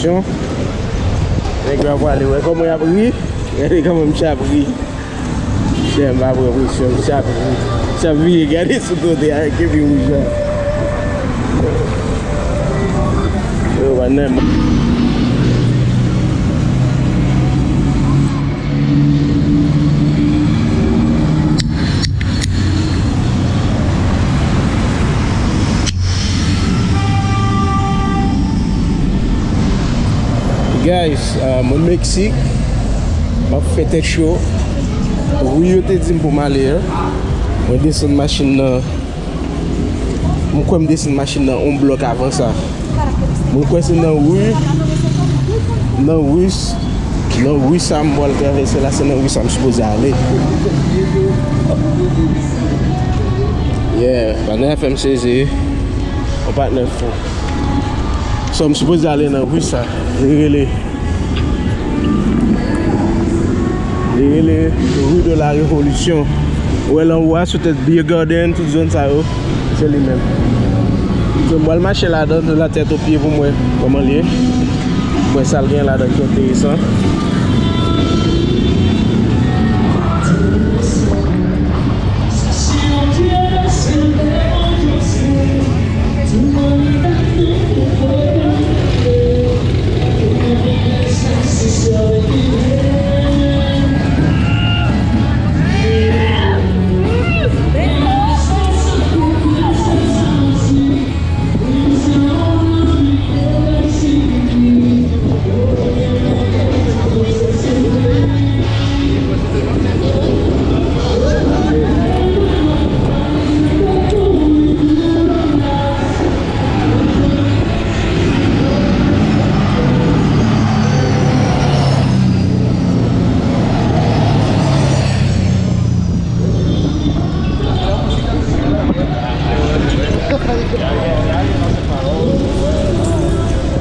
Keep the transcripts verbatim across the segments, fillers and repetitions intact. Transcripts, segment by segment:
Nèg yo ap prale, wè kòman y ap ri. Gade kòman misye ap ri. Chè, m pa pran presyon, misye ap ri. Misye ap vire gade sou kote a, kepi wouj la. Yo, pa nèm. Guys, uh, mwen Meksik, m ap fè tèt cho. Wi, yo te di m pou m ale a. Mwen desann machin nan. Mwen kwè m desann machin nan yon blòk avan sa. Mwen kwè se nan ri, nan ri, nan ri sa m pral travèse la, se nan ri sa m sipoze ale. Yeah, patnè a fè m sezi wi. Yon patnè fou. So, m sipoze ale nan ri sa. Li rele, li rele Rue de la Révolution. Ou wè l anwo a sou tèt Beer Garden, tout zòn sa yo. Se li menm. So, m pral mache ladan, de la tèt o pye pou m wè kòman l ye. Mwen sa l gen ladan ki enteresan.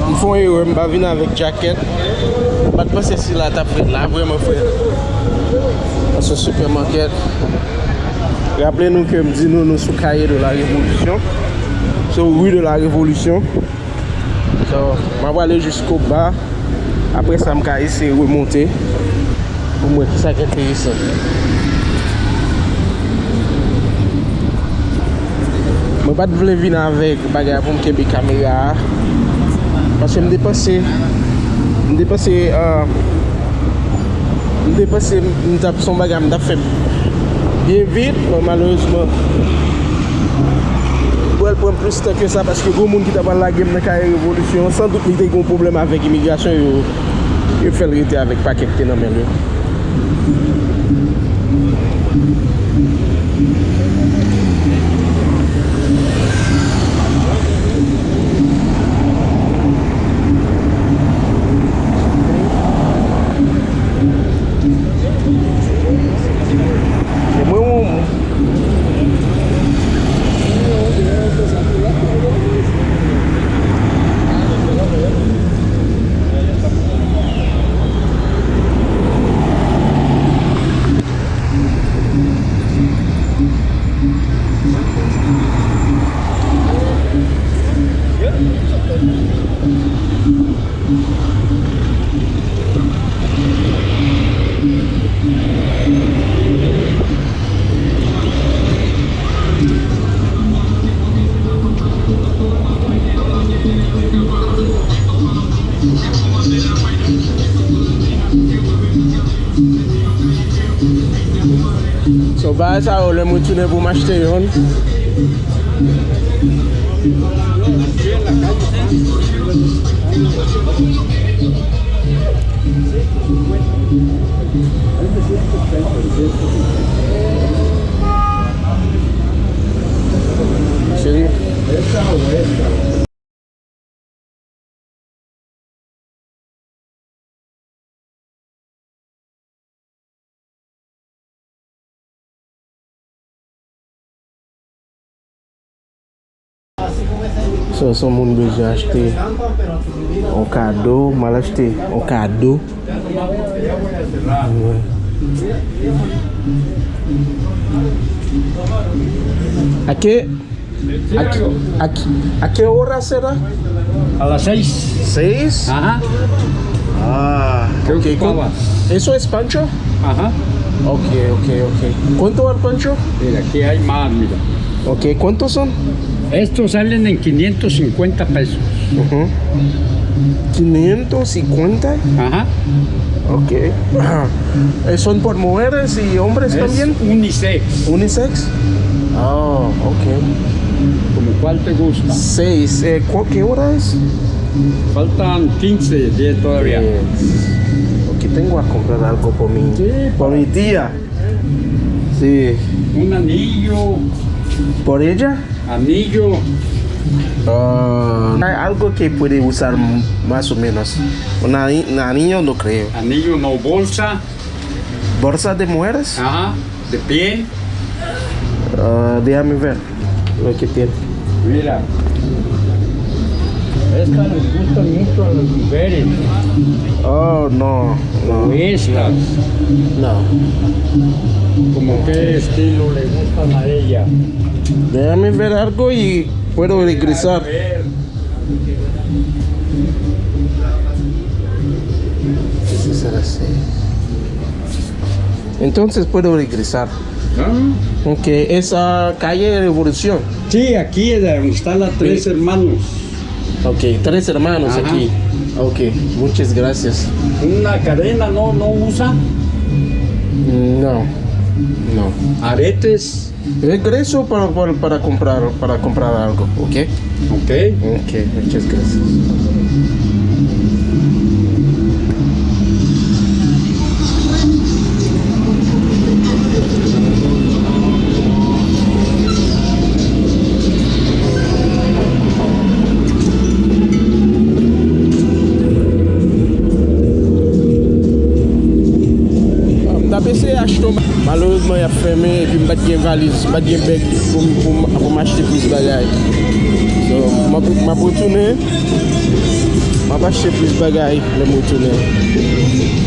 M fè yon erè, m pa vin avèk djakèt. M pa t panse sila t ap fèt la, vrèman, frè. Nan yon sipèmakèt. Raple nou ke m di nou, nou sou Calle de la Révolution. Sou Rue de la Révolution. So, m ap prale jiskoba. Apre sa, m ka eseye remonte pou m wè kisa k enteresan. Mwen pa t vle vin avèk bagay pou m kenbe kamera a. Paske m te panse, m te panse, ah, m te panse m t ap, se yon bagay m t ap fè byen vit, men malerezman, pral pran plis tan ke sa, paske gen moun ki ta pral lage m nan Calle Révolution, san dout li te gen yon pwoblèm avèk imigrasyon, yo, yo fè l rete avèk pakè ki te nan men l yo. Se mwen ou? So, bagay sa yo, lè m retounen pou m achte youn. Cheri. So, si yon moun bezwen achte yon kado, m al achte yon kado. Ok. ¿A qué, a qué, a qué hora será? A las seis. ¿Seis? Ajá. Ah, ok. ¿Qué ocupabas? ¿Eso es pancho? Ajá. Ok, ok, ok. ¿Cuánto al pancho? Mira, aquí hay más, mira. Ok, ¿cuántos son? Estos salen en quinientos cincuenta pesos. Ujú. ¿Quinientos cincuenta? Ajá. Ok. Eh, ¿son por mujeres y hombres también? Es unisex. ¿Unisex? Oh, ok. ¿Como cuál te gusta? Seis. Eh, cu- ¿qué hora es? Faltan quince, diez todavía. Diez. Ok, tengo a comprar algo por mi, sí, por mi tía. Sí. Un anillo. ¿Por ella? Anillo. Ah, hay algo que puede usar m- más o menos. Una, un anillo, no creo. Anillo no, bolsa. ¿Bolsa de mujeres? Ajá, de piel. Ah, déjame ver lo que tiene. Mira. Estas les gustan mucho a las mujeres. Oh, no, no. O estas. No. ¿Como qué estilo le gustan a ella? Déjame ver algo y puedo regresar. Eso será así. Entonces puedo regresar. Ah. Ok, esa calle Revolución. Sí, aquí es donde están las Tres Hermanos. Ok, Tres Hermanos. Ajá. Aquí. Ok, muchas gracias. ¿Una cadena no, no usa? No, no. ¿Aretes? Regreso para, para, para comprar, para comprar algo, ¿ok? Ok. Ok, muchas gracias. M t ap eseye achte yon ba-, malerezman, y ap fèmen, epi m pa t gen valiz, m pa t gen bèg pou m, pou m, pou m achte plis bagay. So, m ap, m ap retounen, m ap achte plis bagay lè m retounen.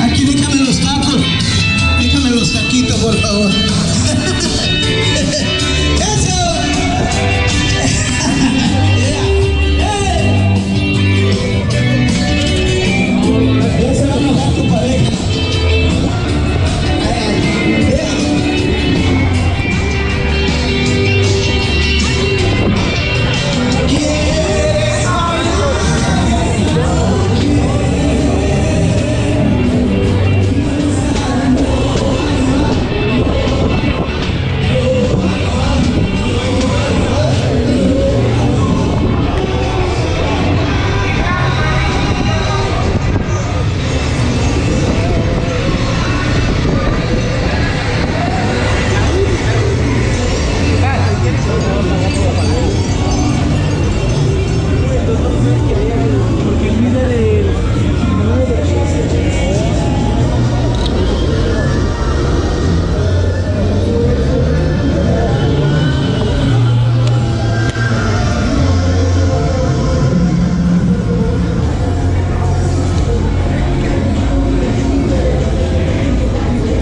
Aquí, déjame los tacos. Déjame los taquitos, por favor. Eso.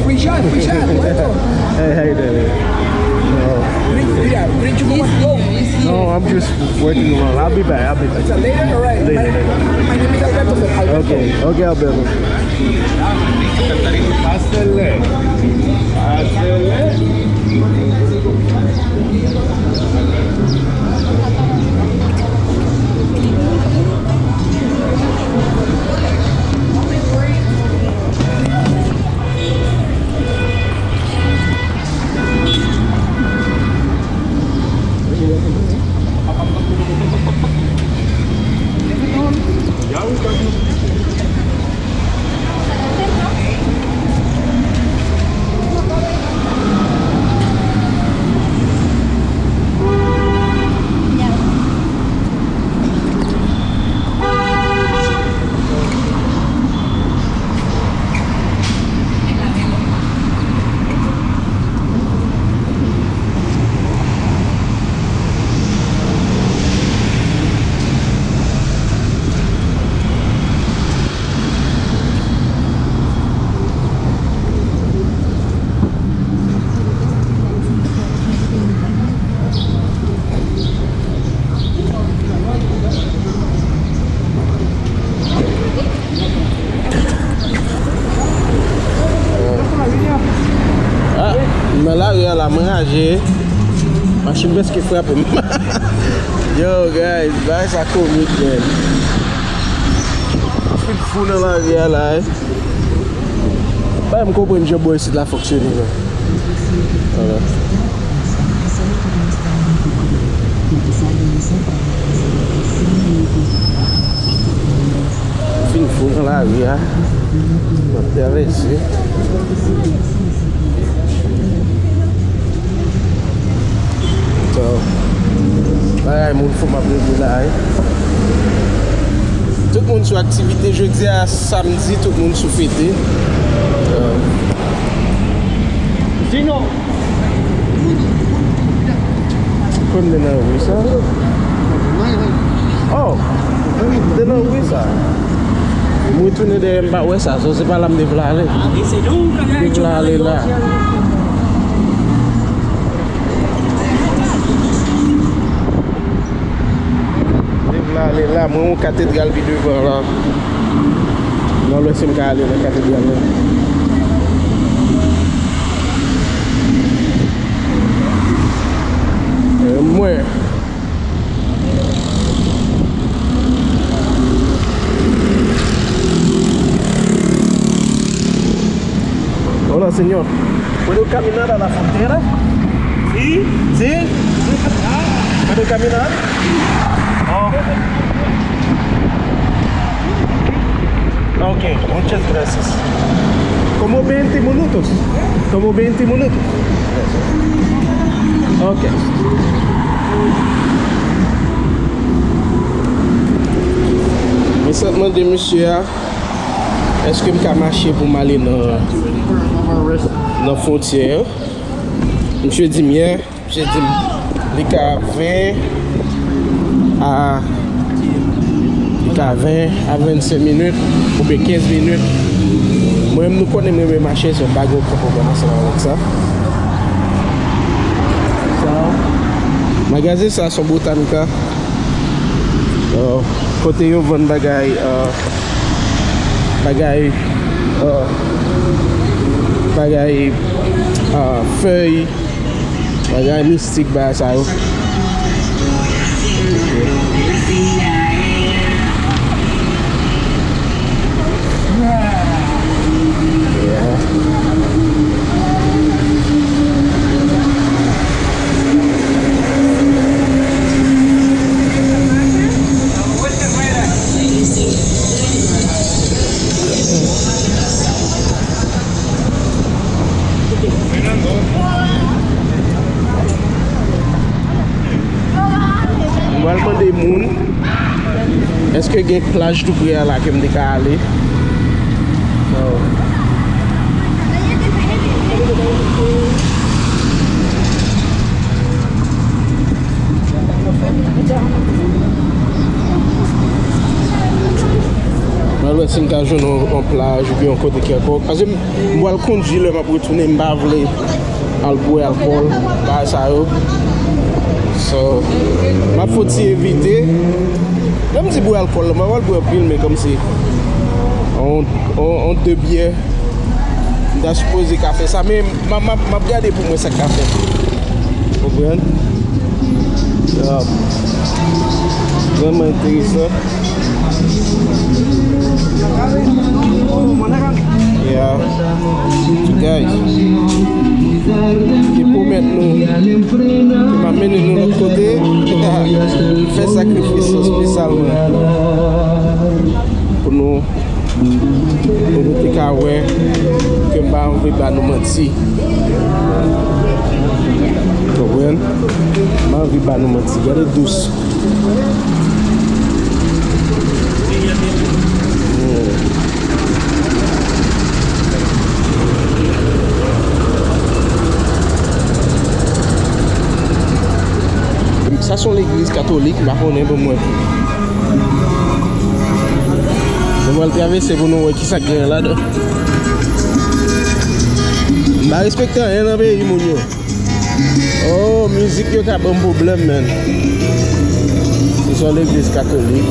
Free shot, free shot, welcome. Hey, how you doing? No. Bring, yeah, bring to go. No, I'm just working around. I'll be back. I'll be back. It's a later? All right. Later, my, later. My name is Alberto, sir. Alberto. Okay, okay, Alberto. Pásele. Pásele. Machin prèske frape m. Yo, guys, bagay sa komik, man. Fin fou nan lari a la, eh. Bay m konprann jan bò isit la fonksyone, man. Vwala. Fin fou nan lari a. M ap travèse. So, bagay moun fou m ap regle la, wi. Tout moun sou aktivite jodi a, samdi, tout moun sou fete. So, Zino. Konn de nan ri sa? Oh, de nan ri sa. M retounen dèyè, m pa wè sa. So, se pa la m te vle ale. M te vle ale la. M te vle ale la. Mwen, yon katedral pi devan la. Nan lwès, m ka ale nan katedral la. E mwen. Hola, señor. ¿Puedo caminar a la frontera? Sí. ¿Sí? ¿Puedo caminar? Oh. Ok, muchas gracias. Como veinte minutos. Como veinte minutos. Ok. Mwen sot mande misye a, èske m ka mache pou m ale nan, nan fwontyè a? Misye di m, yeah. Misye di m, li ka ven a, li ka ven a vennsenk minit oubyen kenz minit. Mwen menm, nou konnen m renmen mache, so m pa gen okenn pwoblèm ansanm avèk sa. Sa, magazen sa, se yon Botanica. Uh, kote yo vann bagay, uh, bagay, uh, bagay, uh, fèy, bagay mistik, bagay sa yo. Yeah. M pral mande moun, èske gen plaj tou pre a la ke m te ka ale? Oh. Mwen wè si m ka jwenn yon, yon plaj oubyen yon kote kèlkonk. Paske m, m pral kondui lè m ap retounen, m pa vle al bwè alkòl, bagay sa yo. So, m ap fon ti evite. Lè m di bwè alkòl la, m pa pral bwè anpil, men kòmsi yon, yon, yon de byè. M ta sipoze ka fè sa, men m, m, m, m ap gade pou mwen sa k ka fèt. Konprann? Ya. Vrèman enteresan. Ya. So, guys, m te pwomèt nou ke m ap mennen nou lòt kote. M fè sakrifis espesyalman pou nou. Pou nou te ka wè ke m pa anvi ba nou manti. Konprann? M pa anvi ba nou manti. Gade dous. Hmm. Sa se yon legliz katolik, m pa konnen pou mwen. Nou pral travèse pou nou wè kisa k genyen ladan. M pa respekte anyen nan peyi moun yo. Oh, mizik yo ka ban m pwoblèm, man. Se yon legliz katolik.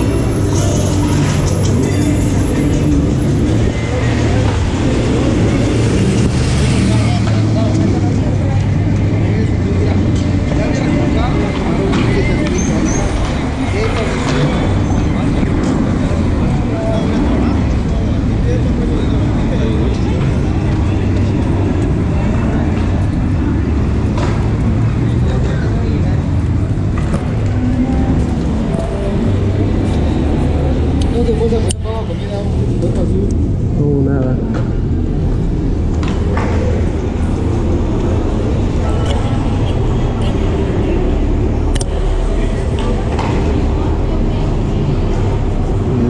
Oh, nada.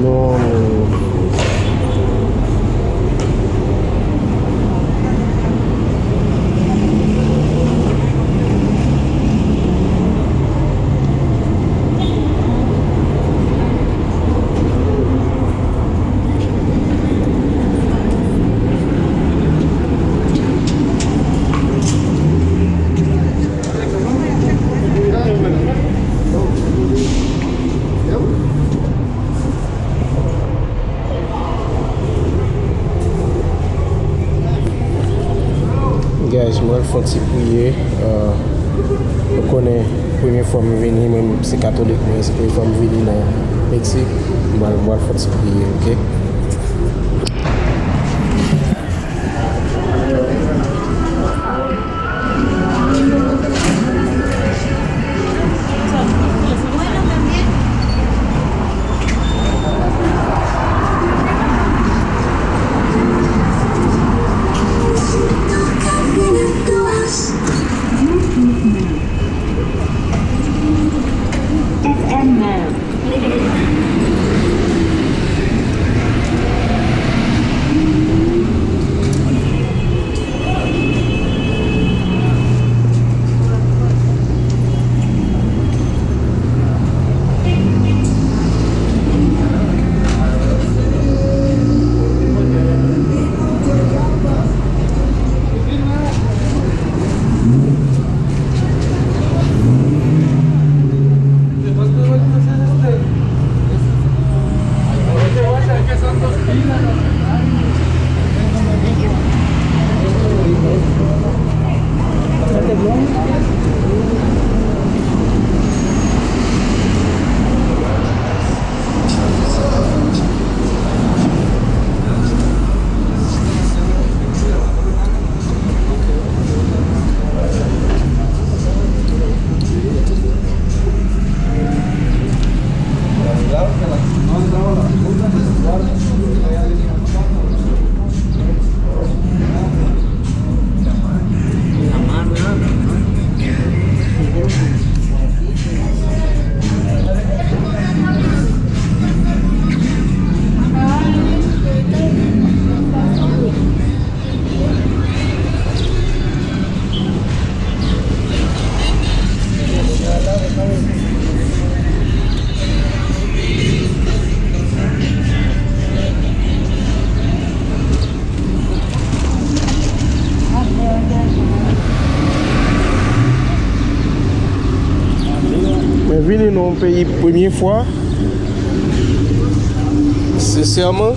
Non. Guys, mwen fè yon ti priye. Euh, ou konnen, premye fwa m vini, mwen se katolik, mwen se premye fwa m vini nan Meksik. Mwen, mwen fè yon ti priye, ok? Mwen vini nan yon peyi premye fwa. Sensèman,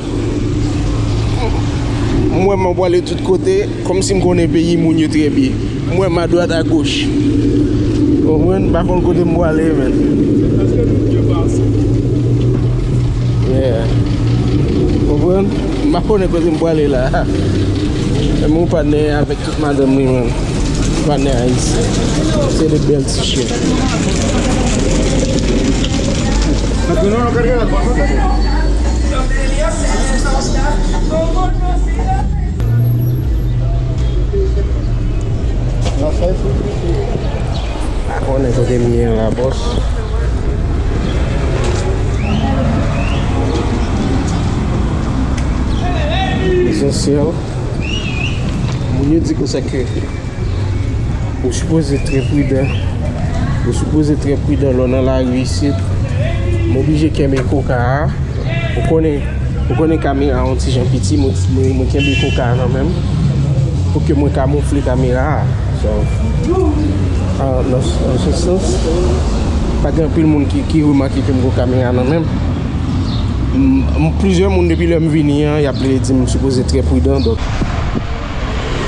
m wè m ap pwale tout kote, kòmsi m konnen peyi moun yo trè byen. M wè m adwat agoch. Konprann? M pa konn kote m pwale, men. Yeah. Konprann? M pa konnen kote m pwale la. Men m yon patnè avèk tout madanm li, man. Patnè ayisyen. Se de bèl ti chen. Pa konnen kote m ye an la, bòs. Esansyèl. Moun yo di konsa ke ou sipoze trè pridan. Ou sipoze trè pridan lè w nan lari isit. M oblije kenbe koka a. Ou konnen, ou konnen kamera a yon ti jan piti, mwen, mwen, mwen kenbe koka a nan men m pou ke mwen kamofle kamera a. So, an, nan, nan se sans, pa gen anpil moun ki, ki remake ke m gen kamera nan men m. M, m, plizyè moun depi lè m vini an, y ap vle di m sipoze trè pridan, donk.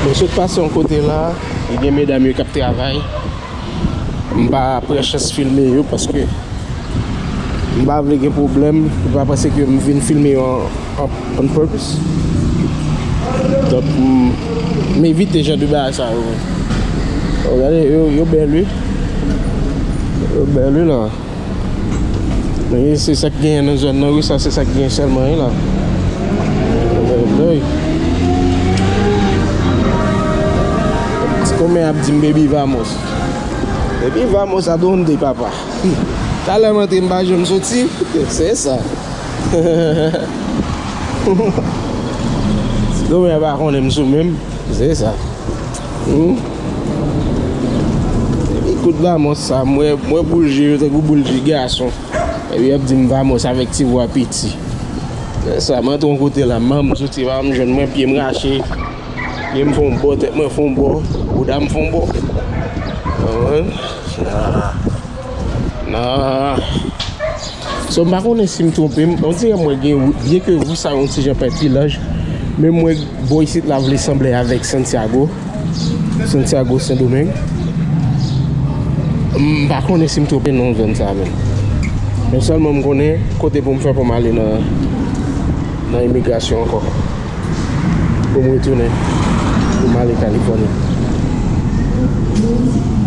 Mwen sot pase yon kote la, e gen medam yo k ap travay. M pa pran chans filme yo paske m pa vle gen pwoblèm. Yo pa panse ke m vin filme yo an, an, on purpose. Donk, m, m evite jan de bagay sa yo. Gade, yo, yo bèl, wi. Yo bèl, wi, la. E se sa k genyen nan zòn nan, wi, sa se sa k genyen sèlman, wi, la. Ti kòmè ap di m, "Baby, vamos." Baby, vamos a donde, papa? Talè m antre, m pa janm soti. Se sa. Ti kòmè pa konnen m sou menm. Se sa. Hmm. Epi kout vamos sa, m wè, m wè boul je yo tankou boul je gason. Epi y ap di m vamos avèk ti vwa piti. Se sa, m antre yon kote la, manman m soti, pa m jwenn mwen, pye m rache, pye m fè yon bò, tèt mwen fè yon bò, bouda m fè yon bò. Konprann? Ah. Nan. So, m pa konnen si m twonpe m. On dirè mwen gen wout. Byen ke wi sa yon ti jan pètilaj, men mwen bò isit la vle sanble avèk Santiago. Santiago Sendomeng. M pa konnen si m twonpe non zòn sa menm. Men sèlman m konnen kote pou m fè pou m ale nan, nan imigrasyon ankò. Pou m retounen, pou m ale Kalifòni.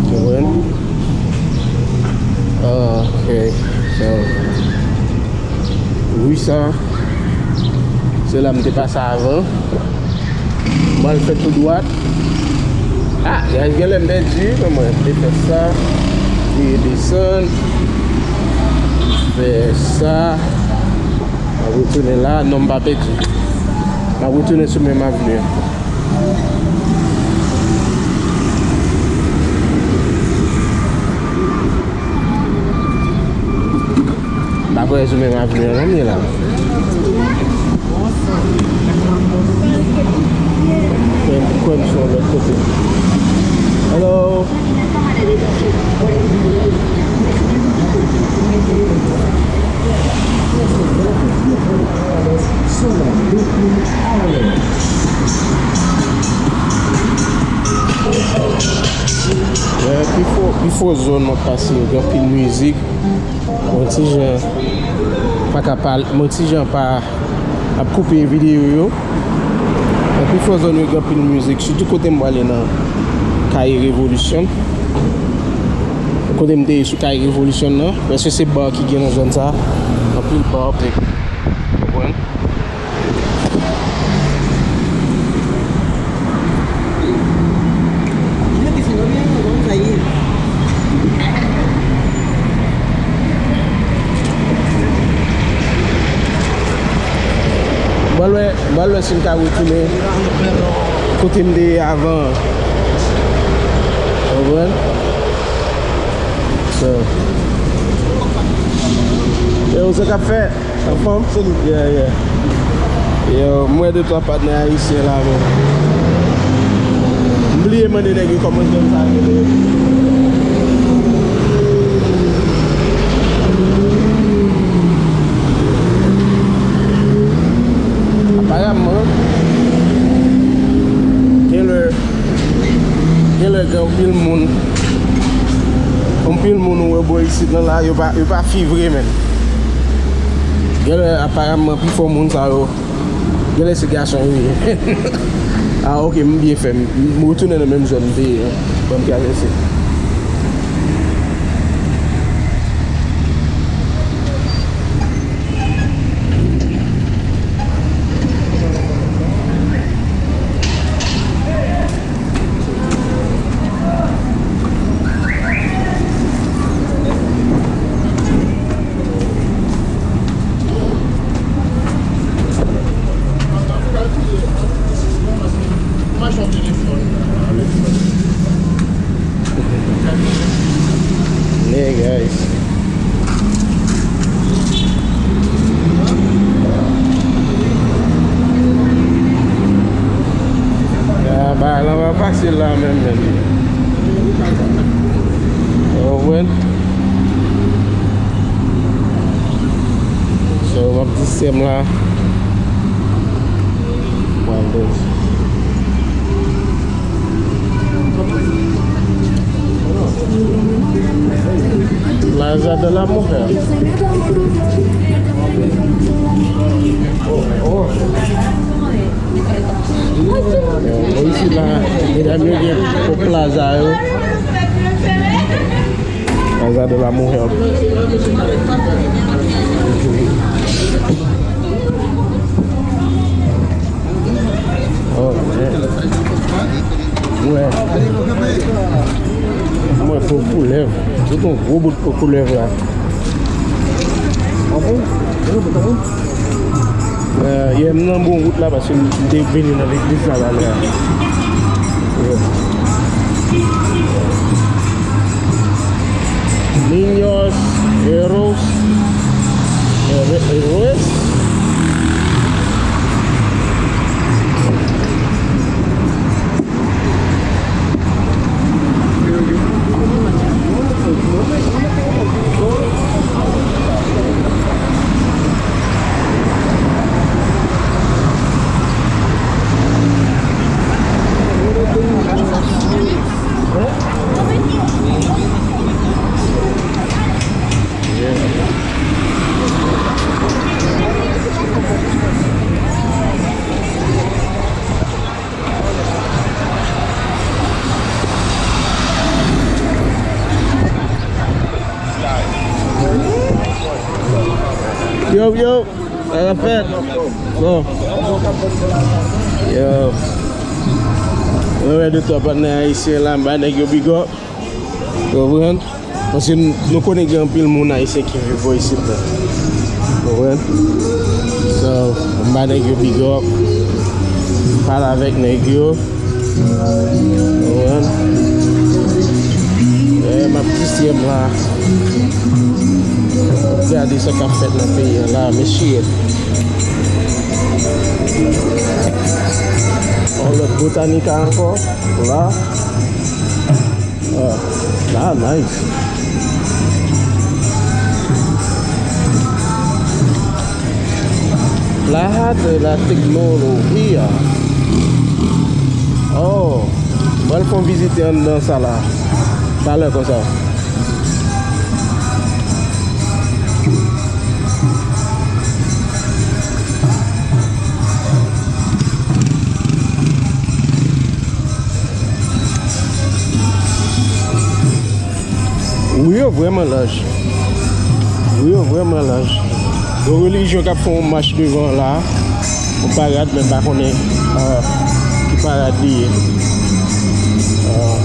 Konprann? Ah, ok. So, wi sa, se la m te pase avan. M al fè tou dwat. Ah, genlè m pèdi, men mwen te fè sa. Vire desann. Fè sa. M ap retounen la, non, m pa pèdi. M ap retounen sou menm avni an. M pa kwè sou menm avni an, non, m ye la. Kwè m, kwè m sou yon lòt kote. Hello. Eh, pifò, pifò zòn m ap pase yo gen anpil mizik. Mwen ti jan pa ka pale, mwen ti jan pa ap koupe videyo yo. Nan pifò zòn yo gen anpil mizik, sitou kote m prale nan Kay Revolisyon. Kote m te ye sou Kay Revolisyon nan, paske se ba ki gen nan zòn sa, anpil ba, konprann? M pral wè, m pral wè si m ka retounen kote m te ye avan an. Konprann? So, yo, sa k ap fèt? Anfòm? Yeah, yeah. Yo, m wè de twa patnè ayisyen la, men m bliye mande nèg yo kòman zòn sa rele. Aparamman, genlè, genlè gen anpil moun, anpil moun ou wè bò isit lan la, yo pa, yo pa fi vre, menn. Genlè, aparamman, pifò moun sa yo, genlè se gason yo ye. Ah, ok, m byen fè. M, m retounen nan menm zòn m te ye an. Ban m travèse. Yeah, guys. Ah, bagay lan pa fasil la menm, menm. Ou konprann? So, m ap distrè m la. Mwen, Plaza de la Mujer. Oh, oh. Bon, isit la, medam yo gen pou plaza yo. Plaza de la Mujer. Yon gwo bout koulèv la. Anpil? Yon bout anpil? Eh, yè, m nan bon wout la paske m te vini nan legliz la talè a. Yeah. Niños Héroes, Héro-, Héroes. Yo, yo, sa k ap fèt? Bon. Yo. Mwen wè de twa patnè ayisyen la, m ba nèg yo big up. Ou konprann? Paske n-, nou konnen gen anpil moun ayisyen ki viv bò isit la. Ou konprann? So, m ba nèg yo big up. M pale avèk nèg yo. Ou konprann? Eh, m ap distrè m la. Gade sa k ap fèt nan peyi an la, mesye. On lòt Botanica ankò, la. Ah, ah, nice. Plaza de la Tecnología. Oh, m pral fè yon vizite anndan sa la. Talè konsa. Ri yo vrèman laj. Ri yo vrèman laj. Yon relijyon k ap fè yon mach devan la. Yon parad, men m pa konnen, ah, ki parad li ye. Ah.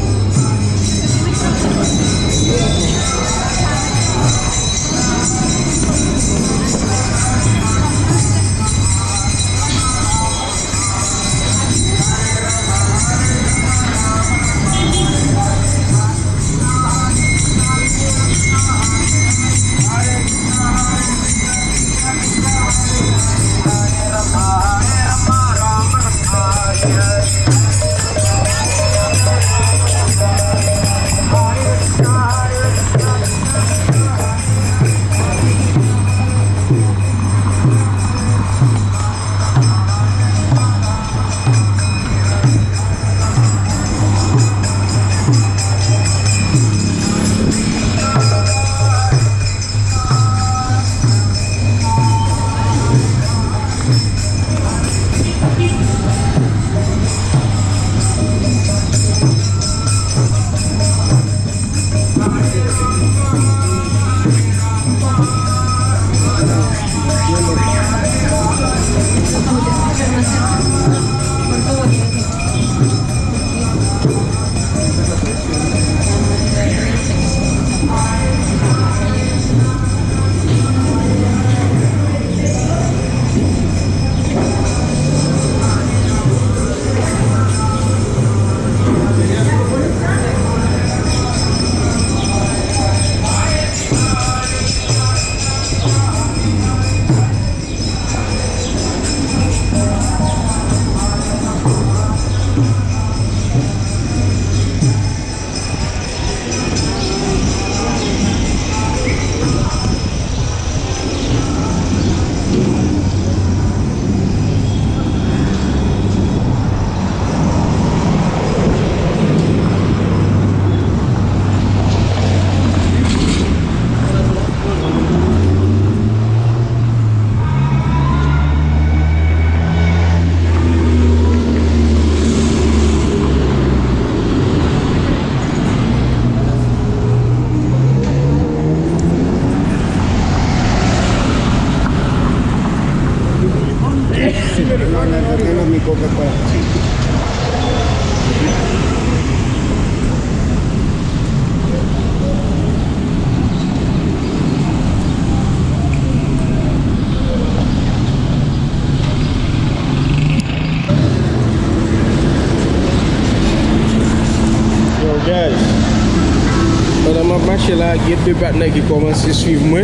Se la, gen de patnè ki kòmanse swiv mwen.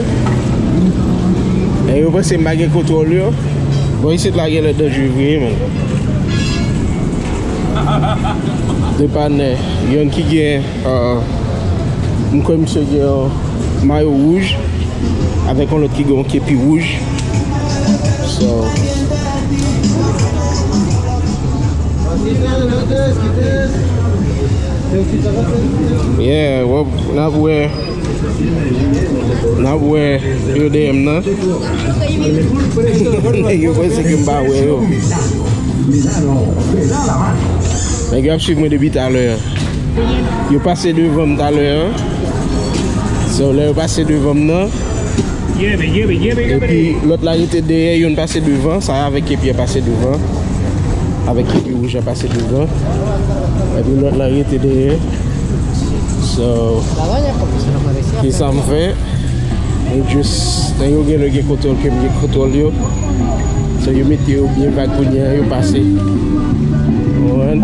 E yo panse m pa gen kontwòl yo. Bon, isit la genlè danjere vre, man. De patnè, yonn ki gen, euh, m kwè misye gen yon mayo wouj, avèk yon lòt ki gen yon kepi wouj. So, yeah, w ap, n ap wè. N ap wè yo dèyè m nan. Nèg yo panse ke m pa wè yo. Nèg yo ap swiv mwen depi talè. Yo pase devan m talè. So, lè yo pase devan m nan, epi lòt la rete dèyè, youn pase devan, sa a avèk kepi a pase devan. Avèk kepi wouj la pase devan. Epi lòt la rete dèyè. So, ki sa m fè? Mwen just, lè yo gen lè gen kontwòl ke m gen kontwòl yo. So, yo mete yo byen vag kounye a, yo pase. Ou konprann?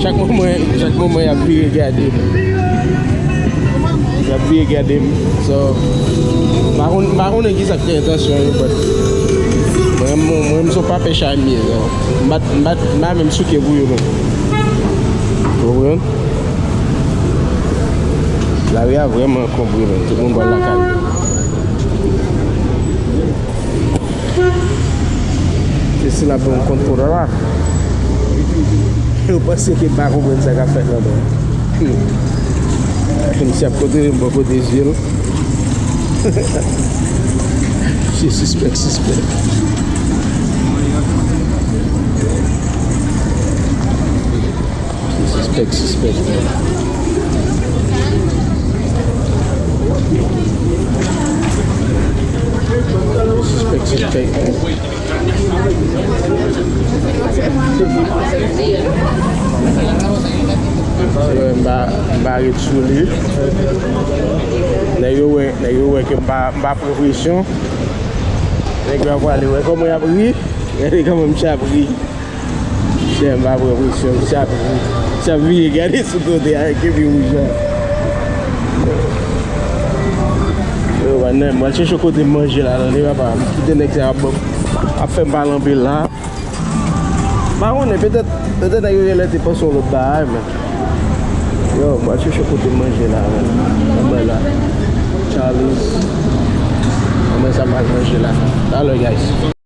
Chak moman, chak moman, y ap vire gade m. Y ap vire gade m. So, m pa konn, m pa konnen ki sa k te entansyon yo, but mwen, mwen, mwen, m se yon pa pè chay m ye, so. M pa t, m pa t, m pa menm souke pou yo menm. Ou konprann? Lari a vrèman enkòbre, men. Tout moun pral lakay yo. Se sila pou m kont pou la. Yo panse ke m pa konprann sa k ap fèt la, men. Misye ap kontre m bò kote zye l. Misye sispèk, sispèk. Sispèk, sispèk. Sispèk, sispèk. M pa, m pa ret sou li. Nèg yo wè, nèg yo wè ke m pa, m pa pran presyon. Nèg yo ap pale, wè kòman y ap ri. Gade kòman misye ap ri. Chè, m pa pran presyon, misye ap ri. Misye ap vire gade sou kote avèk kepi wouj la. Yo, bannè, mwen chèche kote manje la, tande papa. M kite nèg sa ap, ap fè m pale anpil la. M pa konnen, petèt, petèt nèg yo genlè te panse yon lòt bagay, men. Yo, mwen chèche kote manje la, men. Anmè la. Charles. Anmè sa m al manje la. Talè, guys.